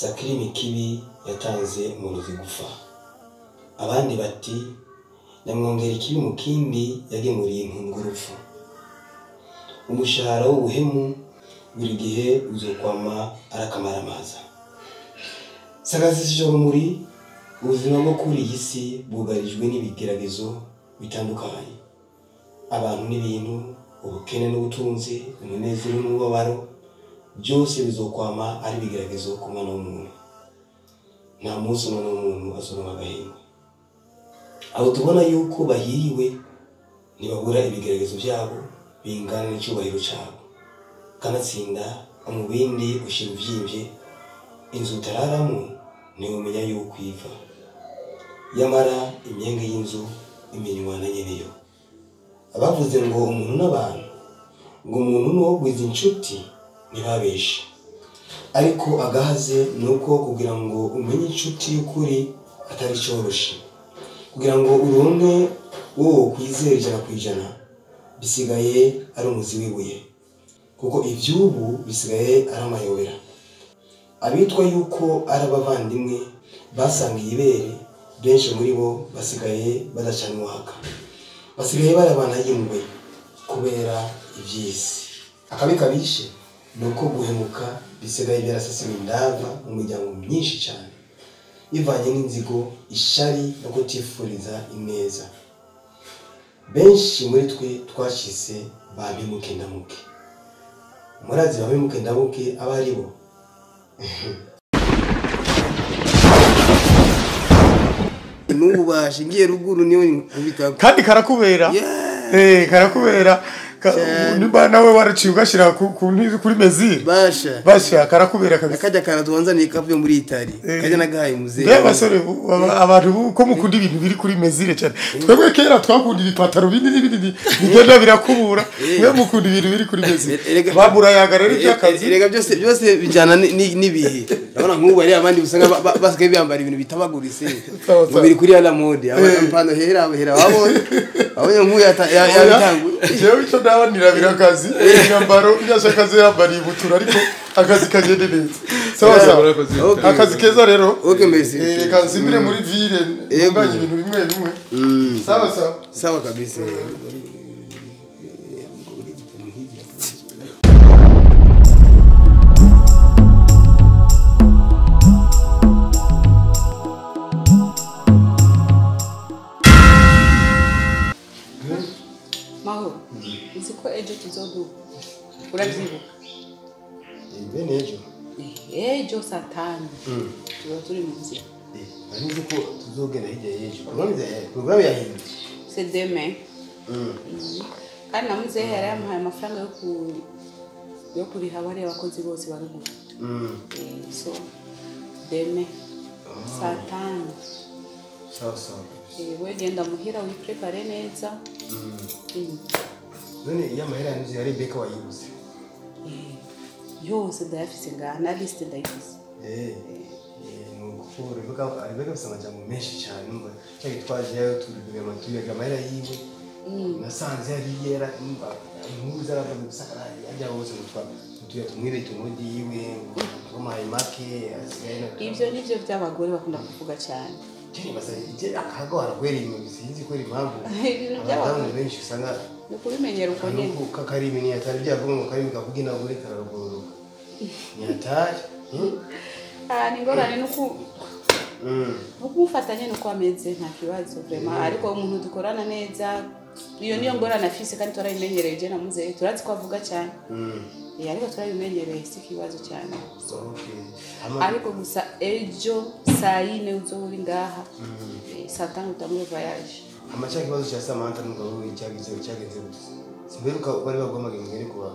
Sakirimi kibi yatanze umurozi gufa. Abandi bati nyamwongera ikibi mu kindi yagemuriye impungu urupfu. Umushahara w'ubuhemu buri gihe uzokwama arakamaramaza. Sagasisije rumuri, ubuzima bwo kuri iyi si bwugarijwe n'ibigeragezo bitandukanye. Abantu n'ibintu, ubukene n'ubutunzi, umunezero n'umubabaro, byose bizokwama ari ibigeragezo ku mwana w'umuntu. Nta munsi umwana w'umuntu azoronka agahenge. Abo tubona yuko bahiriwe ntibabura ibigeragezo byabo bingana n'icyubahiro cyabo. Kanatsinda umubindi ushira uvyimvye, inzu utararamo ntiwomenya yuko iva. Yamara imyenge y'inzu imenywa na nyeneyo. Abavuze ngo umuntu n'abantu, ngo umuntu n'uwogwiza inshuti ntibabeshe. Ariko agahaze nuko kugira ngo umenye inshuti y'ukuri atari coroshe. Kugira ngo uronke uwo kwizera 100% bisigaye ari umuzi w'ibuye, kuko ivy'ubu bisigaye ari amayobera. Abitwa yuko ari abavandimwe basangiye ibere, benshi muri bo basigaye badacana uwaka, basigaye barabana y'ingwe kubera ivy'isi. Akabi kabishe nuko guhemuka bisigaye byarasasiwe indava mu miryango myinshi cyane, bivanye n'inzigo, ishari no kutifuriza ineza. Benshi muri twe twashyize ba mpemuke ndamuke. Murazi ba mpemuke ndamuke aba ari bo? N'ubu bashingiye ruguru niyo nkubita kandi karakubera. Karakubera. Nimba nawe waraciye ugashira kuri mezire basha basha karakubera kabisa. Akajya karatubanza ni kavuye muri Itali kajya nagahaye muzehe. Mbe basore abantu ko mukunda ibintu biri kuri mezire cyane. Twebwe kera twakunda ibipataro binini binini bigenda birakubura, mwe mukunda ibintu biri kuri mezire. Babura yaga rero iby'akazi. Erega byose byose bijyana n'ibihe. Urabona nk'ubu ari abandi usanga basigaye bambara ibintu bitabagurise ngo biri kuri ala mode, abana hera hera babonye abonye nk'uyu yabitanguye. Jewe icyo ndabanira birakazi imyambaro yashakaze yambariye ibutura, ariko akazi kagende neza. Sawa sawa, akazi keza rero. Okay, merci. Reka nsimbire muri ville ntunganye ibintu bimwe bimwe. Sawa sawa sawa kabisa. Maho, uzi ko ejo tuzoduka, urabyibuka? Bene ejo? Ejo saa tanu tuba turi mu nzira. Nari nzi ko tuzogenda hirya y'ejo. Porogaramu yahindutse. C'est demain. Kandi na muzehe yari yamuhaye amafaranga yo kuriha bariya bakozi bose ba ruguru. So demain saa tanu. Sawa sawa. We genda muhira wiprepare neza. None iyo amahera yanyu ya Rebecca wayibuze? Yose ndayafise ngaha na liste ndayifise. Nuko Rebecca afise amajambo menshi cyane, numva cyo twajeyo turivuga amatuye amahera yiwe. Nasanze yari yera inkuru zaravuze gusakara ajya hose gutwa tuya tumwibe tumudi yiwe ngomaye make asigaye na ivyo nivyo by'abagore bakunda kuvuga cyane. Akagora kwera ibintu sinzi kwera impamvu abadamu benshi usanga no kubimenyera uko nyene kakarimi ni atari byavuga ngo karimi kavuga inagure kararugoroka ni atari. Ni ngorane nuko nukufatanye nuko ameze nta kibazo vraiment, ariko umuntu dukorana neza iyo niyo ngorane afise kandi turayimenyereye. Je na muzehe turazi ko avuga cyane. Ariko turabimenyereye si kibazo cyane. Ariko gusa ejo saa yine uzohuri ngaha, saa tanu utangure voyage. Amacha kibazo cya Samantha n'umugabo we cyagize cyagenze gute? Simberuka bari bagwamagaye ngere kuba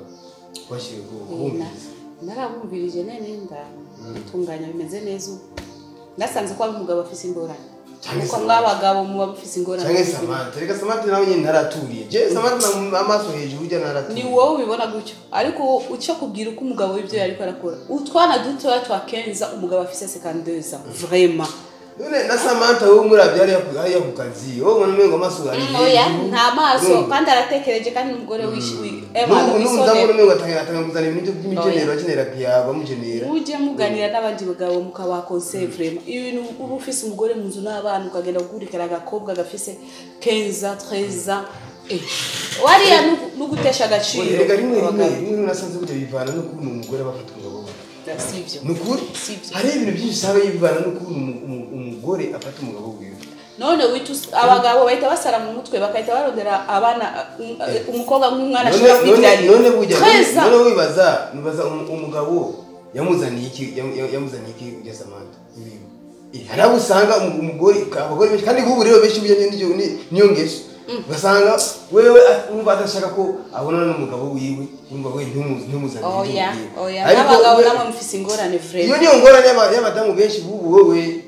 kwashiriye kubumviriza. Narabumvirije nene ndatunganya bimeze neza. Nasanze ko umugabo afise ingorane. Kuko mwabagabo muba mufise ingorane. Cyangwa Samantha, reka Samantha nawe nyine ntaraturiye. Je Samantha amaso hejuru ujya ntaraturiye. Ni wowe ubibona gutyo. Ariko ucyo kubwira uko umugabo w'ibyo yariko arakora. Utwana dutoya twakenza umugabo afise 52 ans. Vraiment. None na Samantha wowe muravye ari ya ku kazi. Wowe ubona umengo amaso ari hejuru. Oya, nta maso kandi aratekereje kandi umugore wishiwe. N'umudamu n'umwe atanga kuzana ibintu by'imigenero akenera kuyaba mugenera. Uje muganira n'abandi bagabo mukaba conseil vraiment. Ibintu uba ufise umugore mu nzu n'abana ukagenda kugurikira agakobwa gafise 15 13 wariya nugutesha agaciro. Erega rimwe rimwe nasanze kujya bivana no kuntu umugore abafata umugabo we. Sivyo. Nukuri hari ibintu byinshi usanga bivana no kuntu umugore afata umugabo wiwe. None witu abagabo bahita basara mu mutwe bakahita barondera abana umukobwa nk'umwana ashaka kwibyarira. None bujya none wibaza nibaza umugabo yamuzaniye iki yamuzaniye iki ujya Samantha ibi hari abo usanga umugore abagore benshi kandi ubu rero benshi bujya niyo ngeso ugasanga wewe umva adashaka ko abonana n'umugabo wiwe umva we ntumuzaniye. Oya oya n'abagabo namwe mufise ingorane vraiment. Iyo niyo ngorane y'abadamu benshi bubu wewe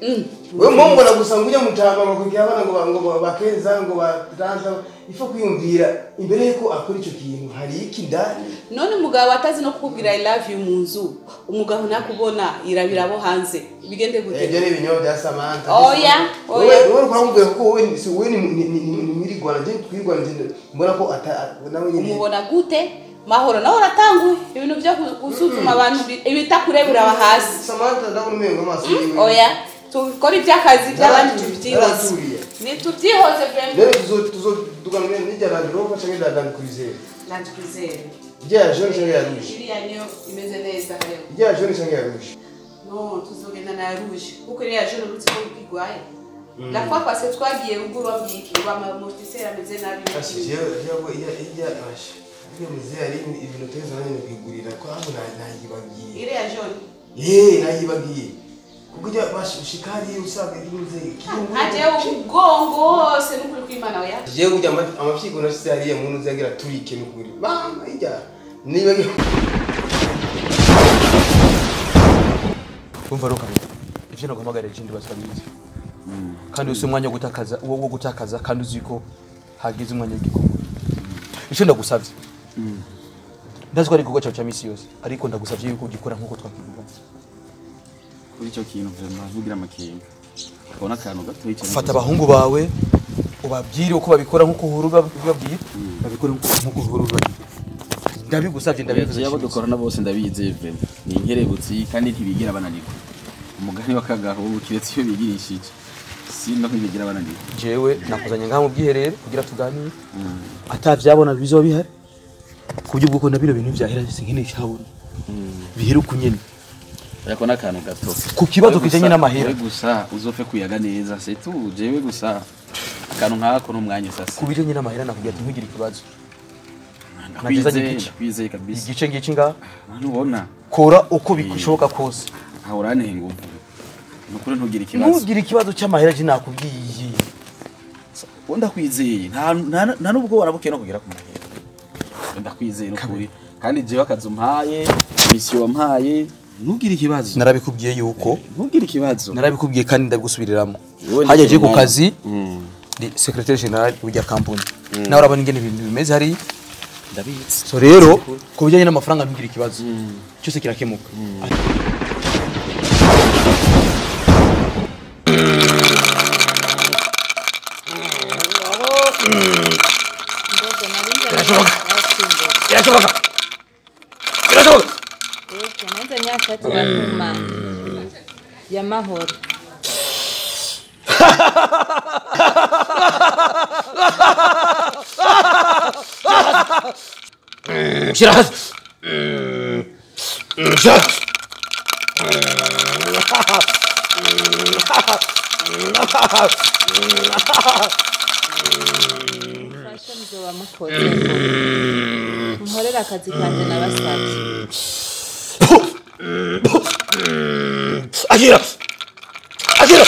wewe mbona gusa ngujya mutamba ngo kugira abana ngo bakeza ngo badanza ifo kwiyumvira imbere yuko akora ico kintu hari iki ndani. None umugabo atazi no kukubwira I love you mu nzu umugabo nakubona irabira abo hanze bigende gute? Ibyo ni ibinyobwa bya Samantha. Oya oya wewe uramubwira ko wowe si wowe ni mwirigwana je twirwana je mbona ko nawe nyine umubona gute mahoro nawe uratanguye ibintu byo gusuzuma abantu ibitakurebura hasi. Samantha ndabona umengo amaso yiwe. Oya tukora iby'akazi by'abandi tubyihoze ni tubyihoze vraiment. Rero tuzoduganira n'ijya Land Rover cyangwa Land Cruiser. Land Cruiser ijya jaune cyangwa ya rouge? Iriya niyo imeze neza rero. Ijya jaune cyangwa ya rouge? No tuzogenda na rouge kuko iriya jaune urutse ko bigwaye. La fois passée twagiye ruguru babwiye iki ngo amortisseur ameze nabi. Ijya ijya muzee ari ibintu teza nanye kwigurira ko aho nayibagiye. Iriya jaune nayibagiye. Kuja bashikari usanga iruze haje ugongo hose nukuri kwimana oya. Je kuja amafyiko nashitse hariya muntu uzagira turike nukuri mama ijya niba umva roka ivyo naguhamagara ikindi basabizi kandi usi umwanya wo gutakaza wo gutakaza kandi uziko hagize umwanya w'igikorwa. Ico ndagusavye ndazi ko ari igikorwa cyawe cya misi yose ariko ndagusavye yuko ugikora nkuko twakivuga. Kuri icyo kintu vraiment ntugira amakenga ubona akantu gato cyane. Fata abahungu bawe ubabwire uko babikora nkuko uhuru bababwira babikora nkuko uhuru bababwira. Ndabigusavye ndabivuze. Yabo dukorana bose ndabizeye vraiment ni inkerebutsi kandi ntibigira bananirwa. Umugani wakagaho kiretse iyo bigirishije sino ntibigira bananirwa. Jewe nakuzanye ngaha mu bwiherero kugira tuganire atavyabona bizoba bihari kubyo bwuko nabiro bintu vyahera sinkene cyabona bihera ukunyene. Ariko nakantu gato ku kibazo kijanye n'amahera gusa uzopfe kuyaga neza c'est tout. Jewe gusa akantu nkako n'umwanya sasa ku bijanye n'amahera nakubwira ati ntugire ikibazo. Ndakwizeye kabisa igice ngici nga ntubona kora uko bikushoboka kose aho uranenga ubu nukuri ntugire ikibazo ntugire ikibazo cy'amahera je nakubwiye. Ndakwizeye nta nubwo warabuke no kugera ku mahera. Ndakwizeye nukuri kandi jewe akazi umpaye mission wampaye ntugire ikibazo. Narabikubwiye yuko ntugire ikibazo. Narabikubwiye kandi ndabigusubiriramo. Hajya je ku kazi ndi secrétaire général w'irya company. Nawe urabona ingene ibintu bimeze hari ndabitse. So rero ku bijyanye n'amafaranga ntugire ikibazo. Cyose kirakemuka. Birashoboka. Birashoboka. Ya mahoro. Shira hasi. Shira. Mfashe mzoba mukoze. Nkorera akazi kanje nabasavye. Akira. Akira.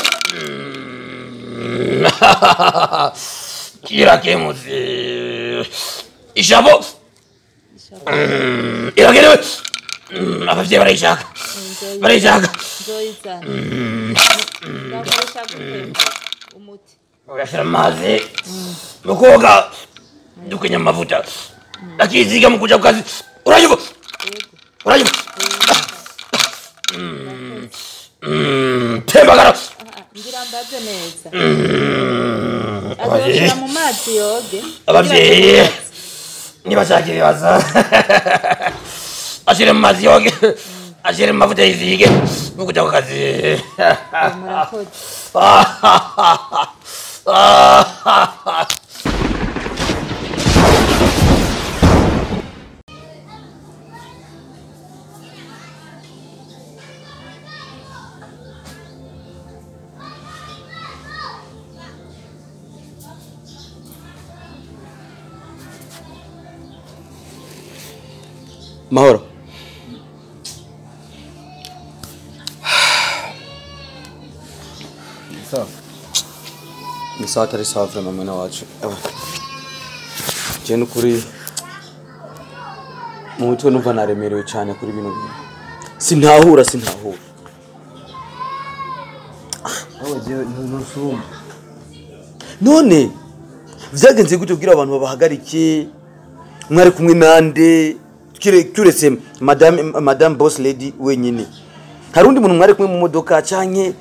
Kirakemutse. Ijambo. Irakenewe. Abavyeyi barayishaka. Barayishaka. Nzoyizana. Ndakoresha gute umuti? Urashira amazi. Mukoga. Dukenya amavuta. Akiziga mu kuja ku kazi. Uranyumva? Uranyumva? Tembagara. Ngira mbaze neza. Azoshira mu mazi yoge. Abavyeyi. Niba ashaka ibibazo ashire mu mazi yoge, ashire mu mavuta yizige mu kuja ku kazi. Murakoze. Mahoro. Sawa. Ni sawa atari sawa vraiment mwana wacu. Je nukuri mu mutwe numva naremerewe cyane kuri bino bintu. Sintahura. Aho je ntusumba. None vyagenze gute kugira abantu babahagarike mwari kumwe nande kiretse madame boss lady wenyine? Hari undi muntu mwari kumwe mu modoka canke?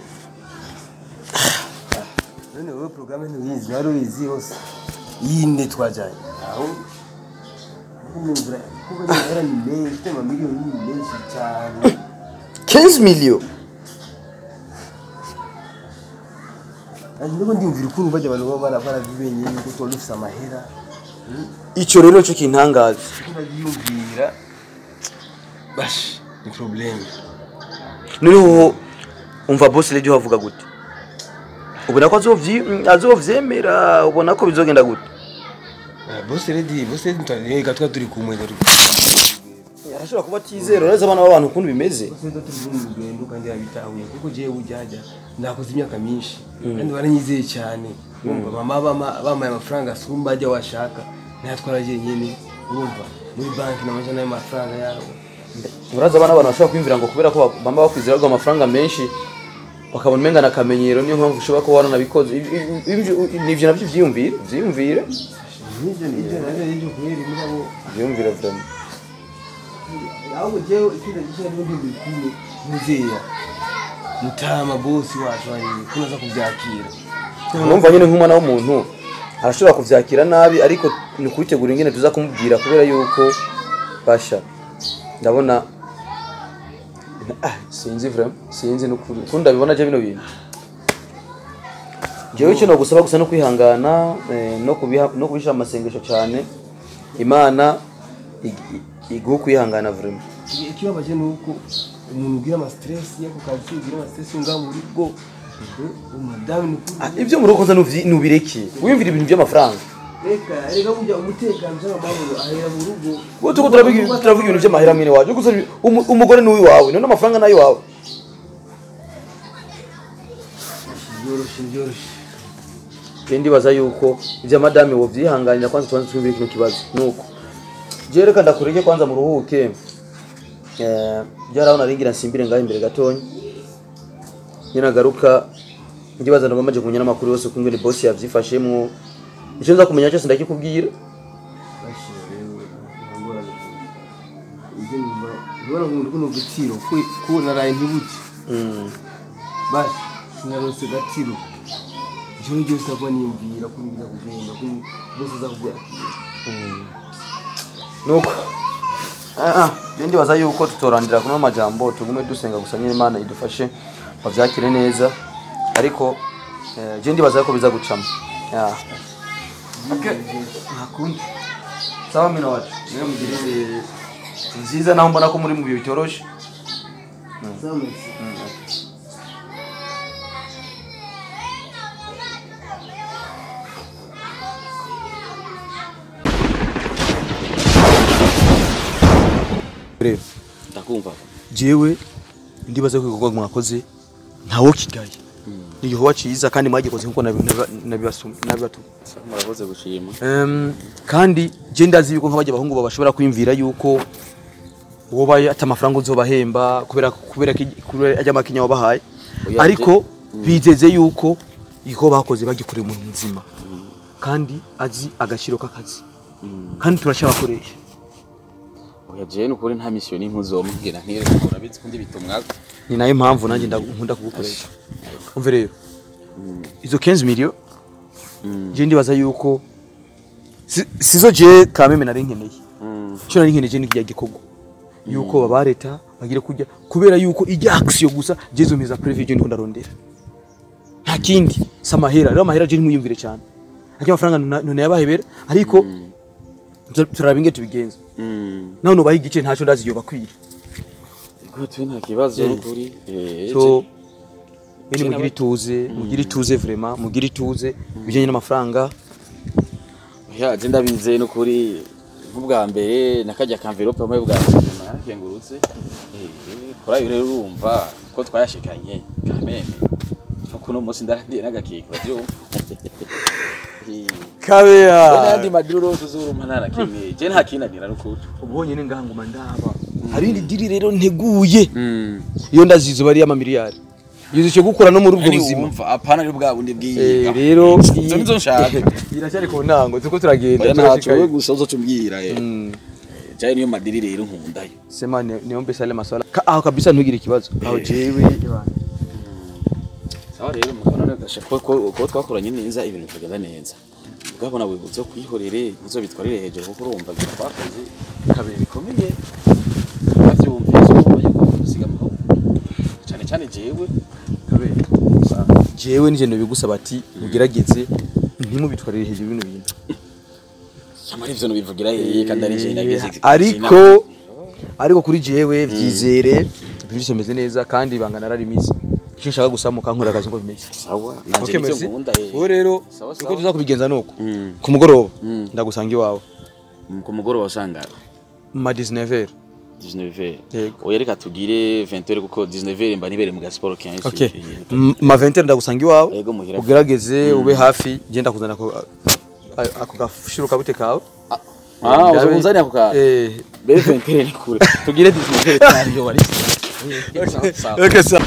None wewe programme ntuyizi, wari uyizi hose yinde twajanye aho kumvira kuko ni ni menshi tema miliyoni ni menshi cyane 15 millions. Ndiko ndiyumvira ukuntu bajya abantu baba barabimenye yuko tuba dufise amahera. Ico rero cyo kintangaza. Ndiyumvira bash ni problem. Noneho umva boss lady havuga gute? Ubona ko azovyemera, ubona ko bizogenda gute? Boss lady ntarega twa turi kumwe turi. Arashobora kuba atizera, uraza abana b'abantu ukuntu bimeze. Boss lady turi mu rugendo kandi yabitahuye kuko jewe ujyaja nakoze imyaka myinshi kandi baranyizeye cyane. Urumva mama bamaye amafaranga asumba ajya washaka natwara je nyene, urumva muri banki namajana y'amafaranga yabo. Uraza abana b'abantu bashobora kwiyumvira ngo kubera ko bamba bakwizera ngo amafaranga menshi bakabona umenga na kamenyero, niyo mpamvu ushobora kuba waranabikoze. Nivyo navyo vyiyumvire. Nivyo navyo kweri mugabo vyiyumvire vraiment. Ahubwo jewe ikindi gisha ndi bikuru muzeya mutama bosi wacu ari kunaza kuvyakira. Numva nyene nk'umwana w'umuntu arashobora kuvyakira nabi, ariko ni kubitegura ingene tuza kumubwira kubera yuko basha ndabona sinzi vraiment, sinzi nukuri kunda bibona je bino bintu. Jewe cyo no gusaba gusa no kwihangana no kubisha amasengesho cyane. Imana iguha kwihangana vraiment. Ikibabaje nuko umuntu ugira ama stress yako kazi, ugira ama stress nga muri bwo madame nukuri. Ibyo muri ukoza nubireke. Wiyumvira ibintu by'amafaranga. Reka burya umutekano cyangwa ahera mu rugo. Wowe tuko turavuga ibintu by'amahera mwene waje. Gusa umugore ni uwawe, none amafaranga nayo wawe. Byoroshye. Ndi baza yuko ibya madame wo vyihanganira kwanza tubanze twumvire kino kibazo. Nuko je reka ndakureke kwanza muruhuke. Byarabona ringira nsimbire ngaho imbere gatonya. Ninagaruka ndibaza ndabamaje kumenya n'amakuru yose kungene boss yavyifashemwo. Icyo nza kumenya cyose ndakikubwira. Ubona ngo kuno gutiro ko naraye ntibuke. Basi sinarose gatiro. Ijoro ryose akwa niyumvira ko ngiza kugenda ko bose azakubyakira. Nuko ndibaza yuko tutorandira kuno majambo, tugume dusenga gusa nyine Imana idufashe bavyakire neza, ariko je ndibaza ko biza gucamo. Okay. Nakundi. Sawa mina wacu. Niyo mugire nziza naho mbona ko muri mu bihe bitoroshe. Sawa. Ndakumva. Jewe ndibaza ko igikorwa mwakoze ntawo kigaye. Ni igikorwa ciza kandi mwagikoze nkuko nabibatuma. Murakoze gushima. Kandi je ndazi yuko nk'abajya abahungu babashobora kwimvira yuko wobaye ata amafaranga uzobahemba kubera ajya makinya wabahaye, ariko bizeze yuko iko bakoze bagikoreye umuntu muzima kandi azi agashiro k'akazi kandi turashabakoresha. Oya je nukuri nta mission n'impuzombwira ntire urabizi kundi bitumwa. Ni nayo mpamvu nanjye nkunda kugukoresha. Umve rero izo 15 millions je ndibaza yuko Sizo je kameme nari nkeneye. Cyo nari nkeneye ni kijya gikorwa. Yuko babareta bagire kujya kubera yuko ijya action gusa jezo meza preview ndiko ndarondera. Nta kindi samahera rero amahera je ntimuyumvire cyane. Ati amafaranga none yabahebera ariko turabinge tubigenza. Naho no bahigice ntaco ndazi yo bakwira. Gute nta kibazo kuri so bene mugira ituze vraiment mugira ituze bijanye n'amafaranga. Ya je ndabize no kuri nk'ubwa mbere nakajya ka envelope amwe bwa mbere narakengurutse. Kora rero urumva ko twayashikanye kameme. Kuko no munsi ndarandiye n'agakiko byo. Kabea. Nandi maduro tuzuruma nta nakimwe. Je nta kinanira n'ukuri. Ubonye ne nganguma ndaba. Hari indi diri rero nteguye. Iyo ndazizo bari ama miliyari. Yuzuye gukora no muri ubwo buzima. Umva apana ari bwa bundi bwiye. Rero izo nizo nshaka. Iracyari ku ntango tuko turagenda. Ntacyo we gusa uzocumbwira. Jaye niyo madiri rero nkundayo. Sema niombe sale maswala. Aho kabisa ntugire ikibazo. Aho jewe sawa rero mukabona nagasha ko twakoranye neza ibintu bikagenda neza. Ugabona wibutse kwihorere uzobitwarire hejuru kuko urumva twakoze kabiri bikomeye. Bavyumvise urumva yuko gusiga amahoro. Cyane cyane jewe kabiri. Jewe nije nobigusaba ati mugerageze ntimubitwarire hejuru bino bintu. Amari ivyo nobivugira hehe kandi ari je nageze. Ariko kuri jewe vyizere byose meze neza kandi ibanga nararimize. Icyo nshaka gusamuka nkora akazi ngo bimeze. Sawa. Nanje nicyo nkunda. Wowe rero uko tuzakubigenza nuko. Ku mugoroba ndagusanga iwawe. Ku mugoroba usanga ma 19h. 19h. Oya reka tugire 20h kuko 19h mba nibere mu gasport 15. Okay. Ma 20h ndagusanga iwawe. Ugerageze ube hafi genda kuzana ako gashuru kabute kawe. Uzunzani ako ka. Be 20h ni kure. Tugire 19h cyane yo bari. Okay, sawa.